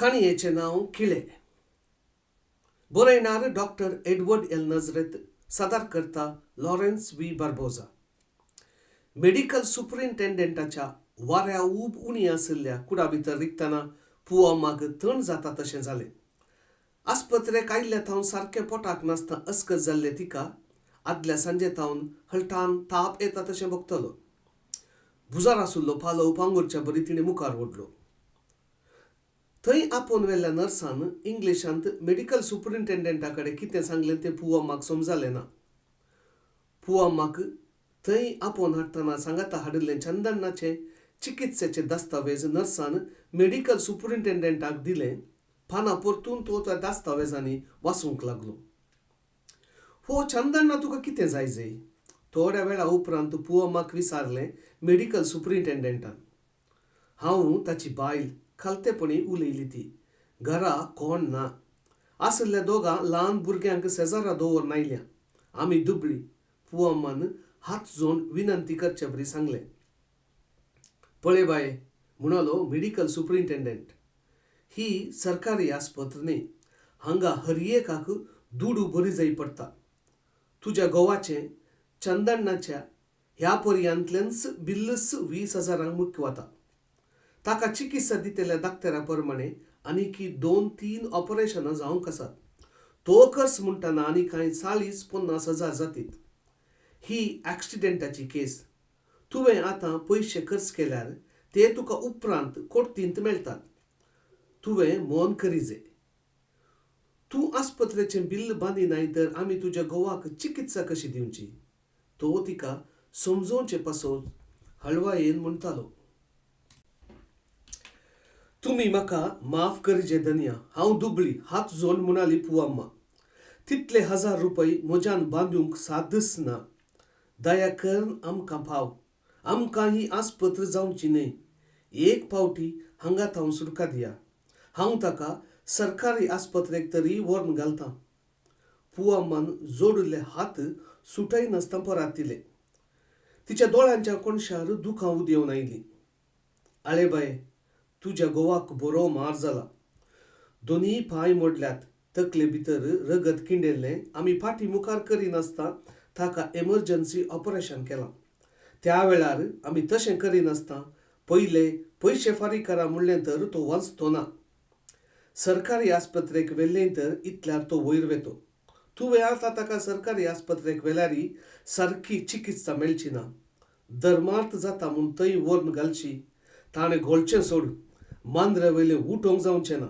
काणयेचें नांव किळे. बरयणार doctor Edward L नजरेत, सादर करता लॉरेन्स व्ही बार्बोजा. मेडिकल सुपरिंटेंडेंटाच्या वाऱ्या ऊब उणी आशिल्ल्या कुडा भितर रिगतना पुवम्माक थंड जाता तशें जालें. आस्पत्रेक आयिल्ल्या थावन सारकें पोटाक नासतना अस्कत जाल्लें तिका आदल्या सांजे थावन हळटान ताप येता तशें भोगतलो. भुजार आशिल्लो पालव पांगुरच्या बरी तिणें मुखार ओडलो. थंय आपोवन व्हेल्ल्या नर्सान इंग्लिशांत मेडिकल सुपरिंटेंडेंटा कडेन कितें सांगलें तें पुवम्माक समजलें ना. पुवम्माक थंय आपोवन हाडटना सांगाता हाडिल्लें चंदनाचे चिकित्सेचे दस्तावेज नर्सान मेडिकल सुपरिंटेंडेंटाक दिले. पानां परतून तो त्या दस्तावेजांनी वाचूंक लागलो. हो चंदन्ना तुका कितें जाय जय? थोड्या वेळा उपरांत पुवम्माक विचारलें मेडिकल सुपरिंटेंडेंटान. हांव ताची बायल, खालतेपणी उलयली ती. घरा कोण ना. आशिल्ल्या दोगां ल्हान भुरग्यांक शेजारा दवरून आयल्या. आमी दुबळी. पुवम्मान हात जोडून विनंती करचे बरी सांगलें. पळय बाये, म्हणालो मेडिकल सुपरिंटेंडेंट, ही सरकारी आस्पत्र न्ही. हांगा हर एकाक दुडू बरी जाय पडटा. तुज्या घोवाचें चंदनाच्या ह्या पर्यांतल्यानच बिल्लच 20 हजारांक मुख्य वता. ताका चिकित्सा दितल्या दाक्तरा प्रमाणे आनीकी दोन तीन ऑपरेशनां जावंक आसात. तो खर्च म्हणटना आनी कांय 40-50 हजार जातीत. ही ऍक्सिडेंटाची केस. तुवें आतां पयशे खर्च केल्यार ते तुका उपरांत कोर्तींत मेळटात. तुवें मन करिजे. तूं आस्पत्रेचें बिल्ल बांदिनाय तर आमी तुज्या घोवाक चिकित्सा कशी दिवची? तो तिका समजोवचे पासत हळवायेन म्हणटालो. तुमी म्हाका माफ करिजे धनया, हांव दुबळी, हात जोडून म्हणाली पुवम्मा. तितले हजार रुपये म्हज्यान बांदूंक सादच ना. दया करून आमकां पाव. आमकां ही आस्पत्र जावची न्हय. एक पावटी हांगा थावन सुटका दिया. हांव ताका सरकारी आस्पत्रेक तरी व्हरून घालतां. पुवम्मान जोडिल्ले हात सुटय नासतना परत दिले. तिच्या दोळ्यांच्या कोणशार दुखां उदेवन आयलीं. आळे बाये, तुज्या घोवाक बरो मार जाला. दोनूय पांय मोडल्यात. तकले भितर रगत किंडेल्लें. आमी फाटी मुखार करिनासतना ताका एमर्जन्सी ऑपरेशन केलां. त्या वेळार आमी तशें करिनासतना पयले पयशे फारीक करा म्हणलें तर तो वाचतो ना. सरकारी आस्पत्रेक व्हेल्लें तर इतल्यार तो वयर वेतो. तुवें आतां ताका सरकारी आस्पत्रेक व्हेल्यार सारकी चिकित्सा मेळची ना. धर्मार्थ जाता म्हूण थंय व्हरून घालची. ताणें घोळचें सोड, मांद्रे वयलें उठोवंक जावचें ना.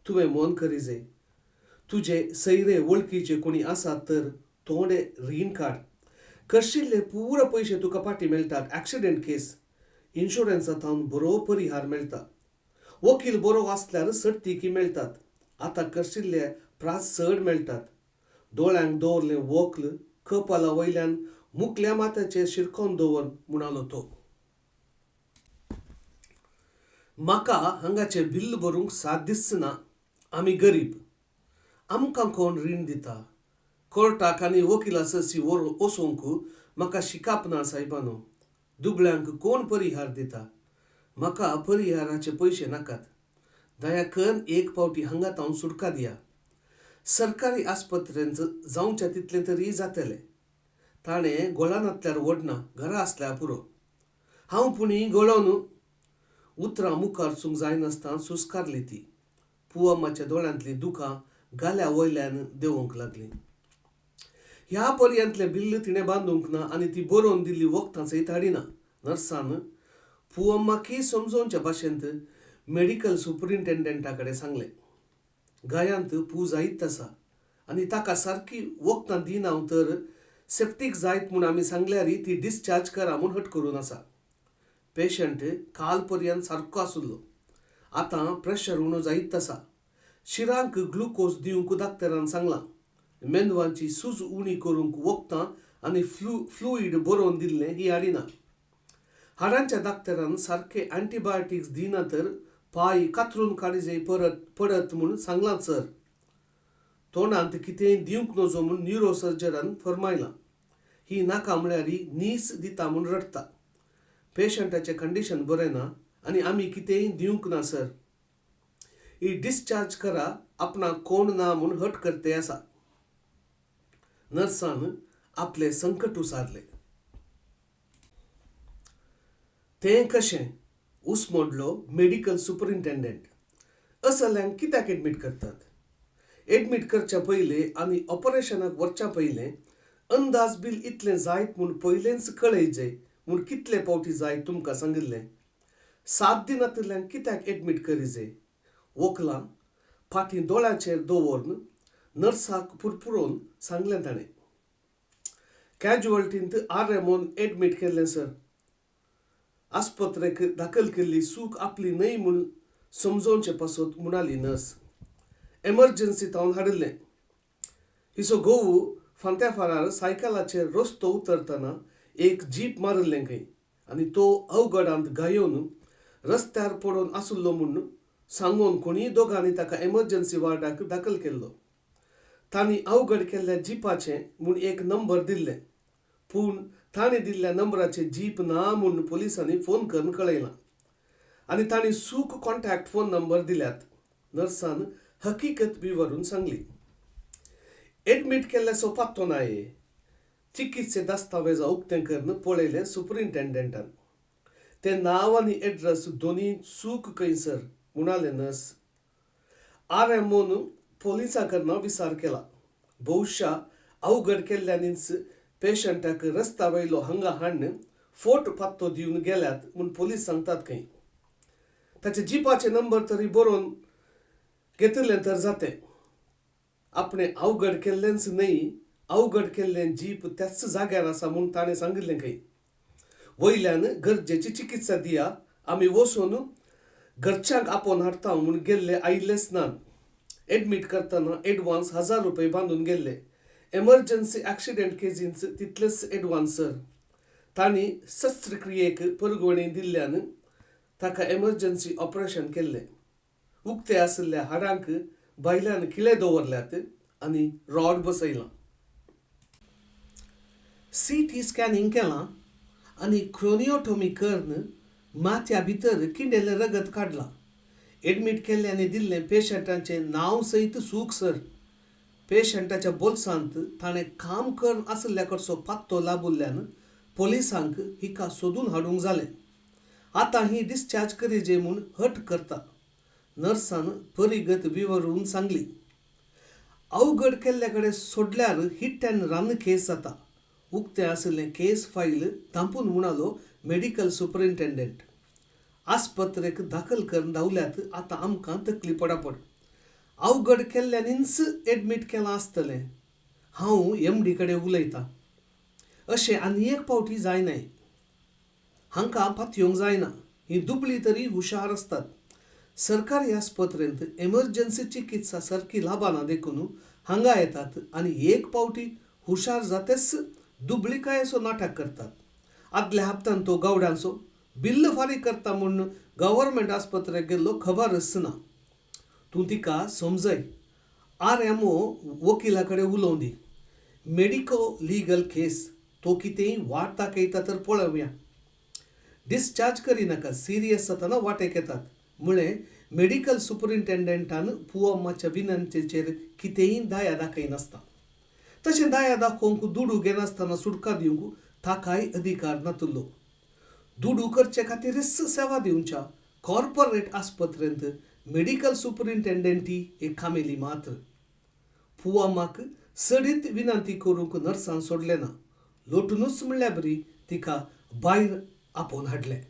तुवें मन करिजे. तुजे सैरे वळखीचे कोणी आसात तर थोडे रीण काड. खर्चिल्ले पुरो पयशे तुका फाटीं मेळटात. ऍक्सिडेंट केस. इन्शुरन्सा थावन बरो परिहार मेळटा. वकील बरो आसल्यार सर्तिकी मेळटात. आतां खर्चिल्ले प्रास चड मेळटात. दोळ्यांक दवरलें वक्ल कपाला वयल्यान मुकल्या माथ्याचेर शिरकोवन दवर, म्हणालो तो. म्हाका हांगाचें बिल्ल भरूंक साथ दिसना. आमी गरीब. आमकां कोण रीण दिता? कोर्टाक आनी वकिला सरशी वचूंक म्हाका शिकाप ना सायबानो. दुबळ्यांक कोण परिहार दिता? म्हाका परिहाराचे पयशे नाकात. दया करून एक पावटी हांगा थावन सुटका दिया. सरकारी आस्पत्रेंत जावच्या तितलें तरी जातलें. ताणें गोळानातल्यार व्हडना, घरा आसल्यार पुरो. हांव पुणी गळोन. उतरां मुखार सूंक जायनासतना सुस्कारली ती. पुवम्माच्या दोळ्यांतलीं दुकां गाल्या वयल्यान देंवूंक लागलीं. ह्या पर्यंतलें बिल्ल तिणें बांदूंक ना आनी ती बरोवन दिल्ली वखदां सयत हाडिना. नर्सान पुवम्माकय समजोवच्या भाशेंत मेडिकल सुपरिंटेंडेंटा कडेन सांगलें, गायांत पू जायत आसा आनी ताका सारकी वखदां दिना तर सेप्टीक जायत म्हूण आमी सांगल्यार ती डिस्चार्ज करा म्हूण हट करून आसा. पेशंट काल पर्यंत सारको आशिल्लो. आतां प्रेशर उणो जायत आसा. शिरांक ग्लुकोज दिवंक डाक्टरान सांगलां. मेंदवाची सूज उणी करूंक वखदां आनी फ्लुईड बरोवन दिल्लें ही हाडिना. हाडांच्या डाक्टरान सारके अँटीबायोटिक्स दिना तर पांय कातरून काडीजे परत पडत म्हूण सांगलां सर. तोंडांत कितेंय दिवंक नजो म्हूण न्युरोसर्जनान फर्मायलां. ही नाका म्हळ्यार नीस दिता म्हूण रडटा. पेशंटाचें कंडिशन बरें ना आनी आमी कितेंय दिवंक ना सर. ही डिस्चार्ज करा, आपणाक कोण ना म्हूण हट करते आसा. नर्सान आपलें संकट उसारलें. तें कशें? उस्मोडलो मेडिकल सुपरिंटेंडंट. असल्यांक कित्याक एडमीट करतात? एडमीट करच्या पयलें आनी ऑपरेशनाक व्हरच्या पयलें अंदाज बील इतलें जायत म्हूण पयलेंच कळयजे म्हूण कितले फावटी जायत तुमकां सांगिल्लें. 7 दिनांतल्यान कित्याक एडमीट करिजे? वकलां फाटीं दोळ्याचेर दवरून नर्साक पुरपुरोवन सांगलें ताणें. कॅज्युअल्टींत आर एमओन एडमीट केल्लें सर. आस्पत्रेक दाखल केल्ली चूक आपली न्हय म्हूण समजोवचे पासत म्हणाली नर्स. एमर्जन्सी थावन हाडिल्लें. हिचो घोव फांत्याफारार सायकलाचेर रस्तो उतरतना एक जीप मारिल्लें खंय आनी तो अवघडांत गायोवन रस्त्यार पडून आशिल्लो म्हूण सांगून कोणीय दोगांनी ताका एमर्जन्सी वार्डाक दाखल केल्लो. तांणी अवघड केल्ल्या जिपाचें म्हूण एक नंबर दिल्लें, पूण ताणें दिल्ल्या नंबराचें जीप ना म्हूण पोलिसांनी फोन करून कळयलां आनी तांणी चूक कॉन्टॅक्ट फोन नंबर दिल्यात. नर्सान हकीकत विवरून सांगली. एडमीट केल्ल्याचो पत्तो नाये. चिकित्से दस्तावेजा उक्तें करून पळयलें सुपरिंटेंडंटान. तें नांव आनी एड्रेस दोनूय चूक खंय सर, म्हणालें नर्स. आर एमओन पोलिसां कडन विचार केला. बहुशा अवघड केल्ल्यांनीच पेशंटाक रस्त्या वयलो हांगा हाडून फोट पत्तो दिवन गेल्यात म्हूण पोलीस सांगतात खंय. ताचे जिपाचे नंबर तरी बरोवन घेतिल्लें तर जातें. आपणें अवघड केल्लेंच न्हय, अवघड केल्लें जीप त्याच जाग्यार आसा म्हूण ताणें सांगिल्लें खंय. वयल्यान गरजेची चिकित्सा दिया, आमी वचून घरच्यांक आपोवन हाडटा म्हूण गेल्ले आयिल्लेच नात. एडमीट करतना एडवान्स 1000 रुपये बांदून गेल्ले. एमर्जन्सी एक्सिडेंट केजींच तितलेच एडवान्स सर. तांणी शस्त्रक्रियेक परगवणी दिल्ल्यान ताका एमर्जन्सी ऑपरेशन केल्लें. उक्ते आशिल्ल्या हाडांक भायल्यान खिळे दवरल्यात आनी रॉड बसयलां. सी टी स्कॅनिंग केलां आनी क्रोनियोटोमी करून माथ्या भितर किंडेलें रगत काडलां. एडमीट केल्ल्यांनी दिल्लें पेशंटाचें नांव सयत चूक सर. पेशंटाच्या बोल्सांत ताणें काम करून आशिल्ल्या कडचो पत्तो लाबिल्ल्यान पोलिसांक हिका सोदून हाडूंक जालें. आतां ही डिस्चार्ज करिजे म्हूण हट करता. नर्सान परिगत विवरून सांगली. अवघड केल्ल्या कडेन सोडल्यार हिट अँड रन केस जाता. उक्तें आशिल्लें केस फायल धांपून म्हणालो मेडिकल सुपरिंटेंडंट. आस्पत्रेक दाखल करून धांवल्यात आतां आमकां तकली पडापड. अवघड केल्ल्यांनीच एडमीट केलां आसतलें. हांव एम डी कडेन उलयतां. अशें आनी एक फावटी जायनाय. हांकां पातयेवंक जायना. हीं दुबळीं तरी हुशार आसतात. सरकारी आस्पत्रेंत एमर्जन्सी चिकित्सा सारकी लाबना देखून हांगा येतात आनी एक फावटी हुशार जातेच दुबळिकायेचो नाटक करतात. आदल्या हप्त्यान तो गावड्यांचो बिल्ल फारीक करता म्हूण गव्हर्मेंट आस्पत्रेक गेल्लो खबरच ना. तूं तिका समजय. आर एम ओ वकिला कडेन उलोवं दी. मेडिको लिगल केस तो कितेंय वाट दाखयता तर पळोवया. डिस्चार्ज करिनाका, सिरियस जातना वाटेक येतात म्हळें मेडिकल सुपरिंटेंडंटान पुवम्माच्या विनंतीचेर कितेंय दया दाखयनासता. तशें दया दाखोवंक दुडू घेनासतना सुटका दिवंक ताकाय अधिकार नातिल्लो. दुडू करचे खातीरच सेवा दिवच्या कॉर्पोरेट आस्पत्रेंत मेडिकल सुपरिंटेंडंटी एक कामेली मात्र. पुवम्माक चडीत विनंती करूंक नर्सान सोडलें ना. लोटुनूच म्हणल्यार बरी तिका भायर आपोवन हाडलें.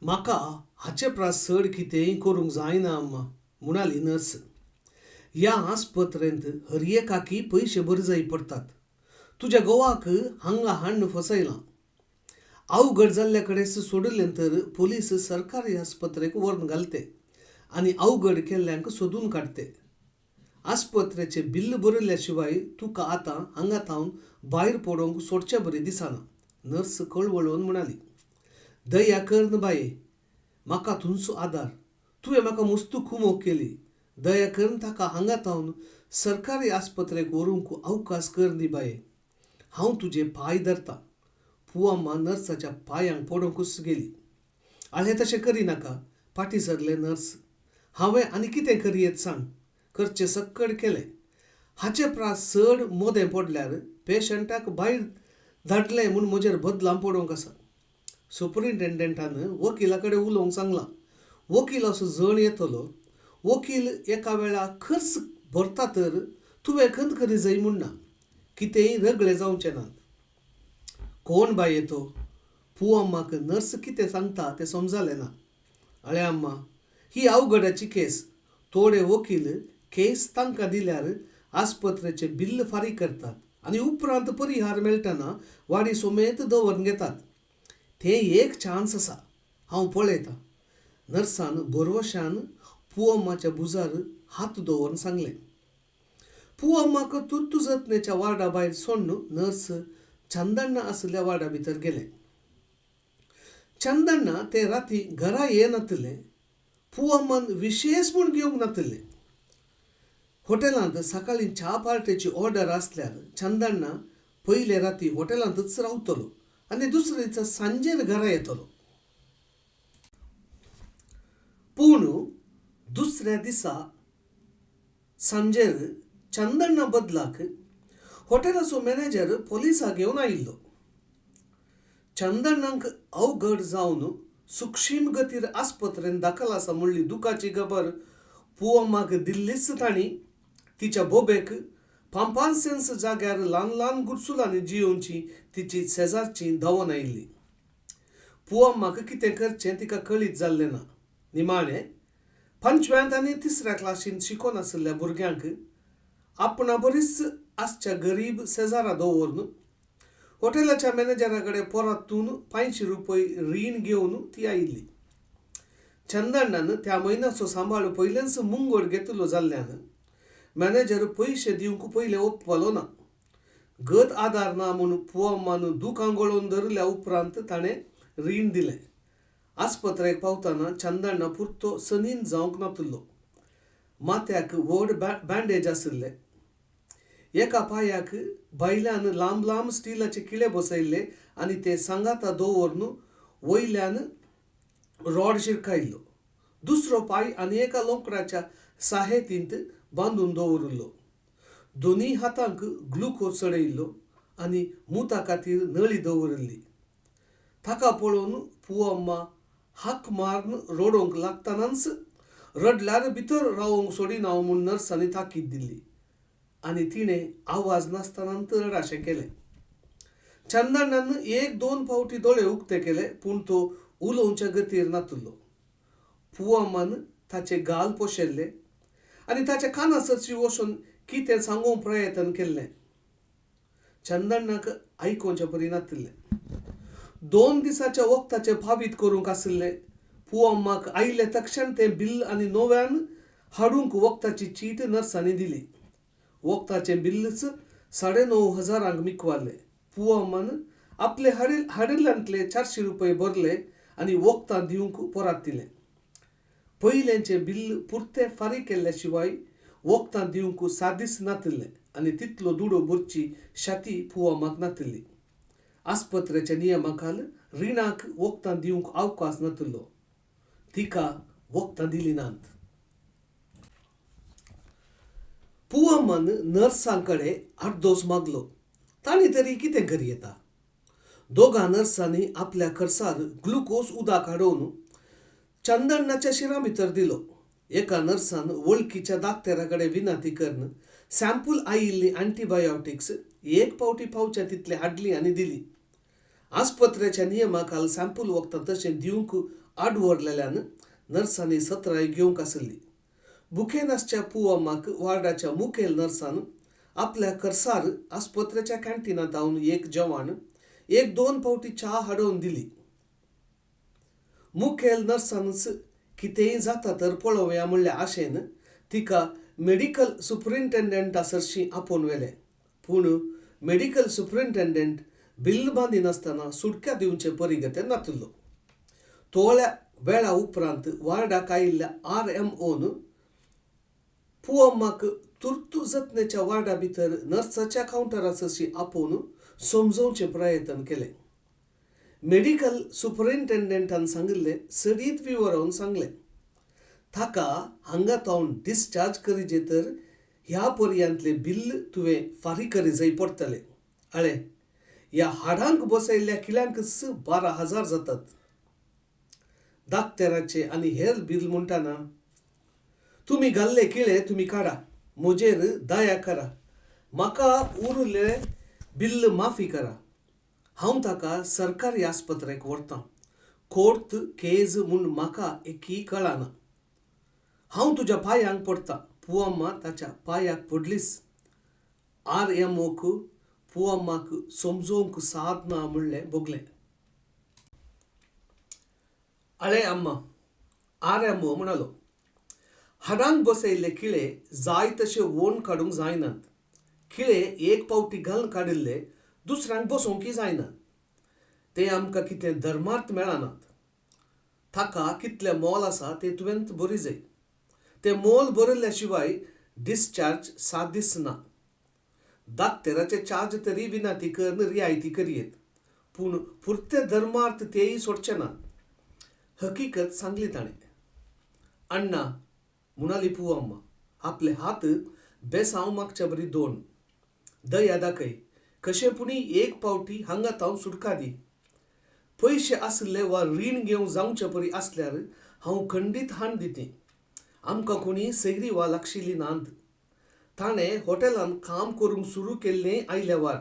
म्हाका हाचे परस चड कितेंय करूंक जायना अम्मा, म्हणाली नर्स. ह्या आस्पत्रेंत हर एकाकी पयशे भरजाय पडटात. तुज्या घोवाक हांगा हाडून फसयलां. अवघड जाल्ल्या कडेन सोडिल्लें तर पोलीस सरकारी आस्पत्रेक व्हरून घालते आनी अवघड केल्ल्यांक सोदून काडटे. आस्पत्रेचें बिल्ल बरयल्ल्या शिवाय तुका आतां हांगा थावन भायर पडोवंक सोडचे बरी दिसना, नर्स कळवळून म्हणाली. दया कर बाये, म्हाका तुमचो आदार. तुवें म्हाका मुस्तू कुमोक केली. दया करून ताका हांगा थावन सरकारी आस्पत्रेक व्हरूंक अवकाश कर दी बाये. हांव तुजे पांय धरतां. पुवम्मा नर्साच्या पांयांक पडोवंकूच गेली. आळे तशें करिनाका, फाटीं सरलें नर्स. हांवें आनी कितें करयेत सांग? करचें सक्कड केलें. हाचे प्रास चड मोदें पडल्यार पेशंटाक भायर धाडलें म्हूण म्हजेर बदलाम पडोवंक आसा. सुपरिंटेंडंटान वकिला कडेन उलोवंक सांगलां. वकील असो जण येतलो. वकील एका वेळा खर्च भरता तर तुवें खंत करी जाय म्हूण ना. कितेंय रगळे जावचे नात. कोण बाये तो? पुवम्माक नर्स कितें सांगता तें समजलें ना. अळे अम्मा, ही अवघडाची केस. थोडे वकील केस तांकां दिल्यार आस्पत्रेचें बिल्ल फारीक करतात आनी उपरांत परिहार मेळटना वाडी समेत दवरून घेतात. तें एक चान्स आसा. हांव पळयतां. नर्सान भरवशान पुवम्माच्या भुजार हात दवरून सांगलें. पुवम्माक तुर्तू जतनेच्या वार्डा भायर सोडून नर्स चंदण्णा आशिल्ल्या वार्डा भितर गेलें. चंदण्णा ते राती घरा येनातिल्लें. पुवम्मान विशेश म्हूण घेवंक नातिल्लें. हॉटेलांत सकाळीं च्या पार्टेची ऑर्डर आसल्यार चंदण्णा पयले राती हॉटेलांतच रावतलो आनी दुसरे दिसा सांजेर घरा येतलो. पूण दुसऱ्या दिसा सांजेर चंदण्णा बदलाक हॉटेलाचो मॅनेजर पोलिसाक घेवन आयिल्लो. चंदण्णाक अवघड जावन सुक्षीम गतीर आस्पत्रेंत दाखल आसा म्हणली दुखाची खबर पुवम्माक दिल्लीच तांणी तिच्या बोबेक पांपांसेन्स जाग्यार ल्हान ल्हान गुडसुलांनी जियोवची तिची शेजारची धांवून आयिल्ली. पुवम्माक कितें करचें तिका कळीत जाल्लें ना. निमाणें पंचव्यांत आनी तिसऱ्या क्लासींत शिकोन आशिल्ल्या भुरग्यांक आपणा बरीच आसच्या गरीब शेजारा दवरून हॉटेलाच्या मॅनेजरा कडेन परतून 500 रुपये रीण घेवन ती आयिल्ली. चंदण्णान त्या म्हयन्याचो सांबाळ पयलेंच मुंगोड घेतिल्लो जाल्ल्यान मॅनेजर पयशे दिवंक पयलें ओपपालो ना. गत आदार ना म्हूण पुवम्मान दुकां गळोवन धरल्या उपरांत ताणें रीण दिलें. आस्पत्रेक पावतना चंदण्णा पुरतो सनीन जावंक नातिल्लो. माथ्याक व्हड बँडेज आशिल्ले. एका पांयाक भायल्यान लांब लांब स्टिलाचे किळे बसयल्ले आनी ते सांगाता दवरून वयल्यान रॉड शिरकायल्लो. दुसरो पांय आनी एका लोकडाच्या साहेतींत बांदून दवरिल्लो. दोनूय हातांक ग्लुकोज चडयल्लो आनी मुता खातीर नळी दवरिल्ली. ताका पळोवन पुवम्मा हाक मारून रडोवंक लागतनाच रडल्यार भितर रावोवंक सोडिना म्हूण नर्सांनी ताकीद दिल्ली आनी तिणें आवाज नासतना रडाशें केलें. चंदण्णान एक दोन फावटी दोळे उक्ते केले पूण तो उलोवच्या गतीर नातिल्लो. पुवम्मान ताचे गाल पोशेल्ले आनी ताच्या काना सरशी वचून कितें सांगूंक प्रयत्न केल्लें. चंदण्णाक आयकुच्या परी नातिल्लें. 2 दिसाच्या वखदाचें फावीत करूंक आशिल्लें. पुवम्माक आयिल्ले तक्षण तें बिल्ल आनी नव्यान हाडूंक वखदाची चीट नर्सांनी दिली. वखदाचें बिल्लच 9,500 मिकवाल्लें. पुवम्मान आपले हाडिल्ल्यांतले 400 रुपये भरले आनी वखदां दिवंक परत दिलें. पयलेंचें बिल्ल पुरतें फारीक केल्ल्या शिवाय वखदां दिवंक सादीच नातिल्लें आनी तितलो दुडो भरची शाती पुवम्माक नातिल्ली. आस्पत्रेच्या नियमा खाल रिणाक वखदां दिवंक अवकाश नातिल्लो. तिका वखदां दिली नात. पुवम्मान नर्सां कडेन आर्दोस मागलो. तांणी तरी कितें करयेता? दोगां नर्सांनी आपल्या खर्सार ग्लुकोज उदक हाडोवन चंदण्णाच्या शिरां भितर दिलो. एका नर्सान वळखीच्या दाक्तेरा कडेन विनंती करून सॅम्पल आयिल्ली अँटीबायोटिक्स एक फावटी पावच्या तितले हाडली आनी दिली. आस्पत्रेच्या नियमा खाल सॅम्पल वखदां तशें दिवंक आडवरलेल्यान नर्सांनी सत्राय घेवंक आशिल्ली. भुकेन आसच्या पुवम्माक वार्डाच्या मुखेल नर्सान आपल्या खर्सार आस्पत्रेच्या कॅन्टिनांत हांवन एक जेवण एक दोन फावटी च्या हाडोवन दिली. मुखेल नर्सानच कितेंय जाता तर पळोवया म्हणल्या आशेन तिका मेडिकल सुपरिंटेंडंटा सरशीं आपोवन व्हेलें. पूण मेडिकल सुपरिंटेंडंट बिल्ल बांदिनासतना सुटक्या दिवचे परिगते नातिल्लो. थोड्या वेळा उपरांत वार्डाक आयिल्ल्या RMOन पुवम्माक तुर्तू जतनेच्या वार्डा भितर नर्साच्या कावंटरा सरशीं आपोवन समजोवचें प्रयत्न केलें. मेडिकल सुपरिंटेंडेंटान सांगिल्लें सडीत विवरावन सांगलें. ताका हांगा थावन डिस्चार्ज करिजे तर ह्या पर्यांतलें बिल्ल तुवें फारीक करिजय पडटलें. आळे, ह्या हाडांक बसयल्ल्या किळ्यांकच 12,000 जातात. दाक्तेराचे आनी हेर बिल म्हणटाना तुमी घाल्ले किळे तुमी काडा, म्हजेर दया करा, म्हाका उरिल्लें बिल्ल माफी करा. हांव ताका सरकारी आस्पत्रेक व्हरतां. कोर्त केज म्हूण म्हाका एकय कळना. हांव तुज्या पांयांक पडटा. पुवम्मा ताच्या पांयाक पडलीच. आर एम ओक पुवम्माक समजोवंक साद ना म्हणलें भोगलें. आळे अम्मा, आर एम ओ म्हणालो, हाडांक बसयल्ले किळे जाय तशे ओण काडूंक जायनात. किळे एक पावटी घालून काडिल्ले दुसऱ्यांक बसोवंकय जायनात. ते आमकां कितें धर्मार्थ मेळनात. ताका कितलें मोल आसा तें तुवें बरी जाय. तें मोल बरयल्ल्या शिवाय डिस्चार्ज सादीच ना. दाक्तेराचे चार्ज तरी विनाती करून रियायती करयेत, पूण पुरते धर्मार्थ तेय सोडचे नात. हकीकत सांगली ताणें. अण्णा, म्हणाली पुवम्मा, आपले हात बेसांव मागच्या बरी दोन. दया दाखय, कशें पुणी एक पावटी हांगा तावन सुटका दी. पयशे आसले वा रीण घेवंक जावचे परी आसल्यार हांव खंडीत हाण दिती. आमकां कोणी सैरी वा लागशिल्ली नात. ताणें हॉटेलांत काम करूंक सुरू केल्लें आयल्या वार.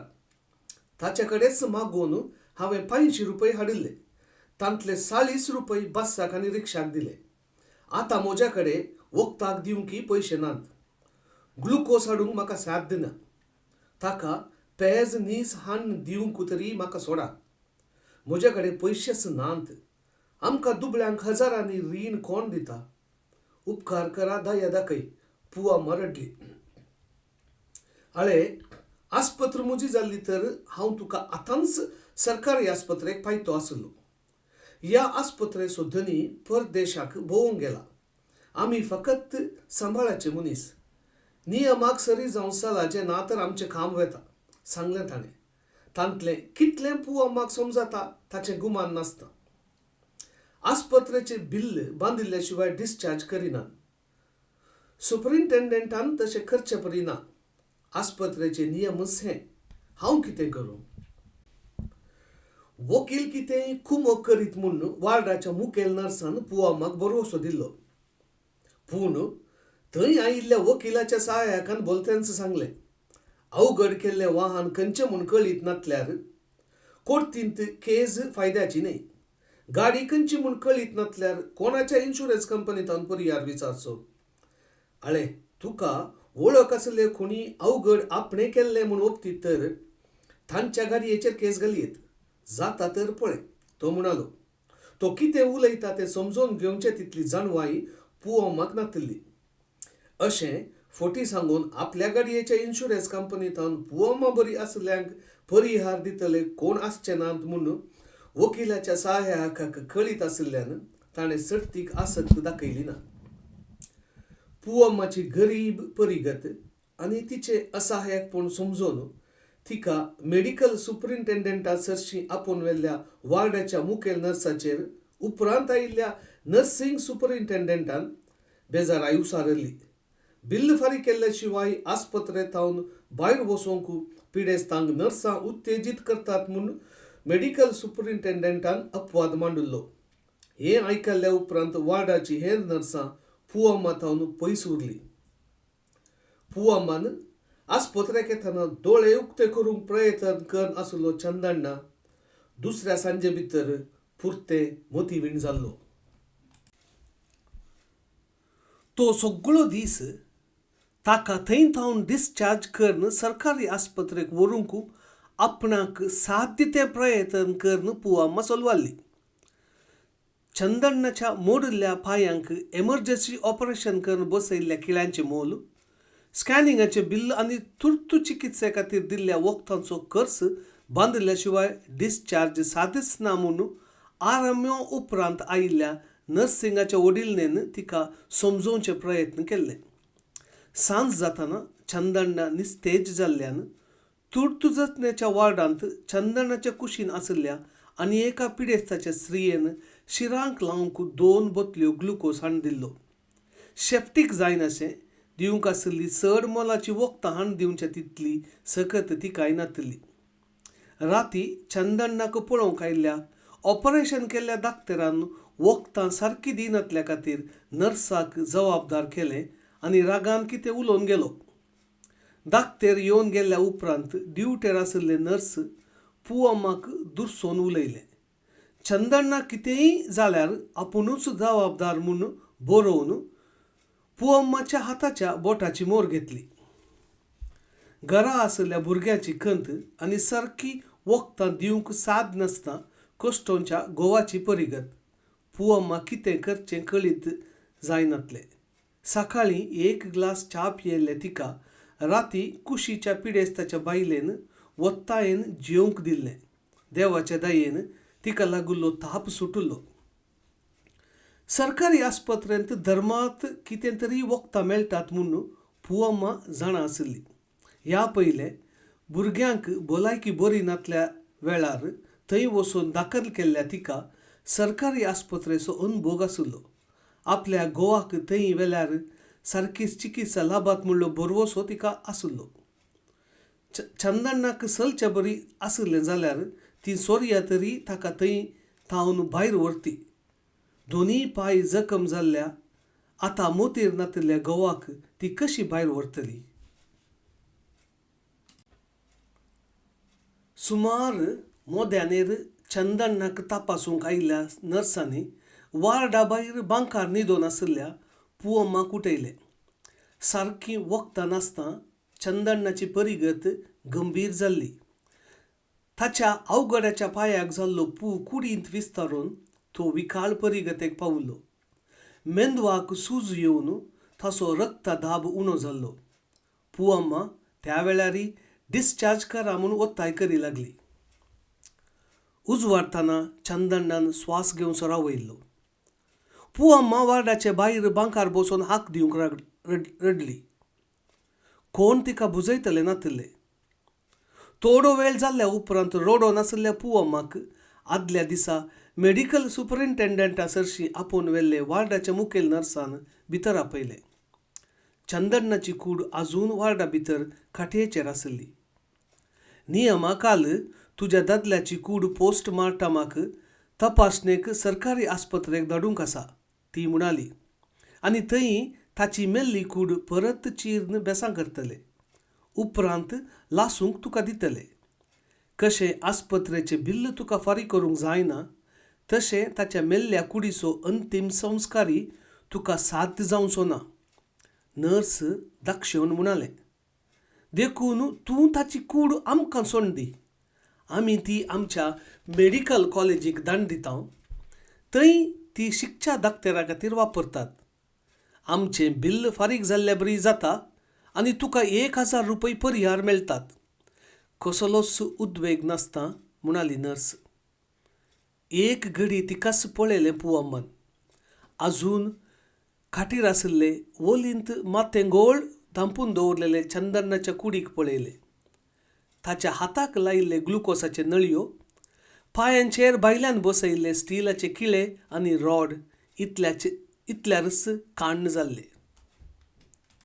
ताचे कडेच मागून हांवें 500 रुपये हाडिल्ले. तांतले 40 रुपये बस्साक आनी रिक्षाक दिले. आतां म्हज्या कडेन वखदाक दिवंकय पयशे नात. ग्लुकोज हाडूंक म्हाका साथ दिना. ताका पेज नीस हाण दिवंक तरी म्हाका सोडा. म्हज्या कडेन पयशेच नात. आमकां दुबळ्यांक हजारांनी रीण कोण दिता? उपकार करा, दया दाखय. पुवा रडली. आळे, आस्पत्र म्हजी जाल्ली तर हांव तुका आतांच सरकारी आस्पत्रेक पायतो आसलो. ह्या आस्पत्रेचो धनी परदेशाक भोंवंक गेला. आमी फकत सांबाळाचे मनीस. नियमाक सरी जावन चलाचें ना तर आमचें काम वेता, सांगलें ताणें. तांतलें कितलें पुवम्माक समजता ताचें गुमान नासता. आस्पत्रेचें बिल्ल बांदिल्ल्या शिवाय डिस्चार्ज करिनात. सुपरिंटेंडेंटान तशें करचें परी ना. आस्पत्रेचे नियमच हे. हांव कितें करूं? वकील कितेंय कुमक करीत म्हूण वार्डाच्या मुखेल नर्सान पुवम्माक भरवसो दिल्लो. पूण थंय आयिल्ल्या वकिलाच्या सहायकान भलतेंच सांगलें. अवघड केल्लें वाहन खंयचें म्हूण कळीत नासल्यार कोर्तींत केज फायद्याची न्हय. गाडी खंयची म्हूण कळीत नासल्यार कोणाच्या इन्शुरन्स कंपनींत परियार विचारचो? आळे, तुका वळख आसले कोणी अवघड आपणें केल्लें म्हूण ओपतीत तर तांच्या गाडयेचेर केस घालयेत. जाता तर पळय, तो म्हणालो. तो कितें उलयता तें समजून घेवचें तितली जाणवाय पुवम्माक नातिल्ली. अशें फटी सांगून आपल्या गाडयेच्या इन्शुरन्स कंपनींत पुवम्मा बरी आसल्यांक परिहार दितले कोण आसचे नात म्हूण वकिलाच्या सहायकाक कळीत आशिल्ल्यान ताणें सडतीक आसक्त दाखयली ना. पुवम्माची गरीब परिगत आनी तिचें असहायकपण समजून तिका मेडिकल सुपरिंटेंडेंटा सरशी आपोवन व्हेल्ल्या वार्डाच्या मुखेल नर्साचेर उपरांत आयिल्ल्या नर्सिंग सुपरिंटेंडेंटान बेजाराय उसारली. बिल्ल फारीक केल्ल्या शिवाय आस्पत्रेंत भायर वचोंक पिडेस्तांक नर्सां उत्तेजीत करतात म्हूण मेडिकल सुपरिंटेंडेंटान अपवाद मांडिल्लो. हें आयकल्ल्या उपरांत वार्डाची हेर नर्सां पुवम्मा थावन पयस उरली. पुवम्मान आस्पत्रेक येतना दोळे उक्ते करूंक प्रयत्न करून आसलो चंदण्णा दुसऱ्या सांजे भितर पुरते मोतीवीण जाल्लो. तो सगळो दीस ताका थंय थावन डिस्चार्ज करून सरकारी आस्पत्रेक व्हरूंक आपणाक साध्य तें प्रयत्न करून पुवम्मा चलवाल्ली. चंदण्णाच्या मोडिल्ल्या पांयांक एमर्जन्सी ऑपरेशन करून बसयल्ल्या किळ्यांचें मोल, स्कॅनिंगाचें बिल्ल आनी तुर्त चिकित्से खातीर दिल्ल्या वखदांचो खर्च बांदिल्ल्या शिवाय डिस्चार्ज सादीच ना म्हूण आरम्यो उपरांत आयिल्ल्या नर्सिंगाच्या वडिलनेन तिका समजोवचे प्रयत्न केल्ले. सांज जातना चंदण्णा निस्तेज जाल्ल्यान तुर्त जतनेच्या वार्डांत चंदनाच्या कुशीन आशिल्ल्या आनी एका पिडेस्ताच्या स्त्रियेन शिरांक लावंक दोन बोतल्यो ग्लुकोज हाडून दिल्लो. शेफ्टीक जायनाशें दिवंक आशिल्ली चड मोलाची वखदां हाडून दिवच्या तितली सकत तिकाय नातिल्ली. राती चंदण्णाक पळोवंक आयिल्ल्या ऑपरेशन केल्ल्या दाक्तेरान वखदां सारकी दिनातल्या खातीर नर्साक जबाबदार केलें आनी रागान कितें उलोवन गेलो. दाक्तेर येवन गेल्ल्या उपरांत ड्युटेर आशिल्ले नर्स पुवम्माक दुरसोन उलयलें. चंदण्णाक कितेंय जाल्यार आपुणूच जबाबदार म्हूण बरोवन पुवम्माच्या हाताच्या बोटाची मोर घेतली. घरा आशिल्ल्या भुरग्याची खंत आनी सारकी वखदां दिवंक साद नासतना कश्टोंच्या घोवाची परिगत पुवम्मा कितें करचें कळीत जायनातलें. सकाळीं एक ग्लास च्या पियेल्ले तिका राती कुशीच्या पिडेस्ताच्या बायलेन वत्तायेन जेवंक दिल्लें. देवाच्या दयेन तिका लागिल्लो ताप सुटिल्लो. सरकारी आस्पत्रेंत धर्मांत कितें तरी वखदां मेळटात म्हूण पुवम्मा जाणा आशिल्ली. ह्या पयलें भुरग्यांक भलायकी बरी नातल्या वेळार थंय वचून दाखल केल्ल्या तिका सरकारी आस्पत्रेचो अनभोग आशिल्लो. आपल्या घोवाक थंय वेल्यार सारकी चिकित्सा लाभात म्हणलो भरवसो तिका आशिल्लो. चंदण्णाक चलचे बरी आशिल्लें जाल्यार ती सोरया तरी ताका थंय थावन भायर व्हरती. दोनूय पांय जखम जाल्ल्या आतां मोतीर नातिल्ल्या घोवाक ती कशी भायर व्हरतली? सुमार मोद्यानेर चंदण्णाक तपासूंक आयिल्ल्या नर्सांनी वार्डा भायर बांकार न्हिदोन आशिल्ल्या पुवम्माक उठयलें. सारकी वखदां नासतना चंदण्णाची परिगत गंभीर जाल्ली. ताच्या अवघड्याच्या पांयाक जाल्लो पू कुडींत विस्तारून तो विकाळ परिगतेक पाविल्लो. मेंदवाक सूज येवन ताचो रक्तदाब उणो जाल्लो. पुवम्मा त्या वेळार डिस्चार्ज करा म्हूण ओत्ताय करी लागली. उजवाडटना चंदण्णान स्वास घेवचो रावयल्लो. पुवम्मा वार्डाचे भायर बांकार बसून हाक दिवंक रडली. कोण तिका बुजयतले नातिल्ले. थोडो वेळ जाल्ल्या उपरांत रडो नाशिल्ल्या पुवम्माक आदल्या दिसा मेडिकल सुपरिंटेंडंटा सरशी आपोवन व्हेल्ले वार्डाच्या मुखेल नर्सान भितर आपयलें. चंदण्णाची कूड आजून वार्डा भितर खाटयेचेर आशिल्ली. नियमा काल तुज्या दादल्याची कूड पोस्टमार्टमाक तपासणेक सरकारी आस्पत्रेक धाडूंक आसा ती म्हणाली आनी थंय ताची मेल्ली कूड परत चिर्न बेसां करतले. उपरांत लासूंक तुका दितले. कशें आस्पत्रेचें बिल्ल तुका फारीक करूंक जायना तशें ताच्या मेल्ल्या कुडीचो अंतीम संस्कारी तुका साध्य जावचो ना. नर्स दाक्षेवन म्हणालें. देखून तूं ताची कूड आमकां सोड दी. आमी ती आमच्या मेडिकल कॉलेजीक दाण दिता. थंय ती शिकच्या दाक्तेरा खातीर वापरतात. आमचें बिल्ल फारीक जाल्ल्या बरी जाता आनी तुका 1000 रुपये परिहार मेळटात. कसलोच उद्वेग नासता म्हणाली नर्स. एक घडी तिकाच पळयलें पुवम्मान. आजून खाटीर आशिल्ले ओलींत माथें गोळ धांपून दवरलेले चंदण्णाच्या कुडीक पळयलें. ताच्या हाताक लायिल्ले ग्लुकोसाचे नळयो, पांयांचेर भायल्यान बसयिल्ले स्टिलाचे किळे आनी रॉड इतल्यारच काण्ण जाल्ले.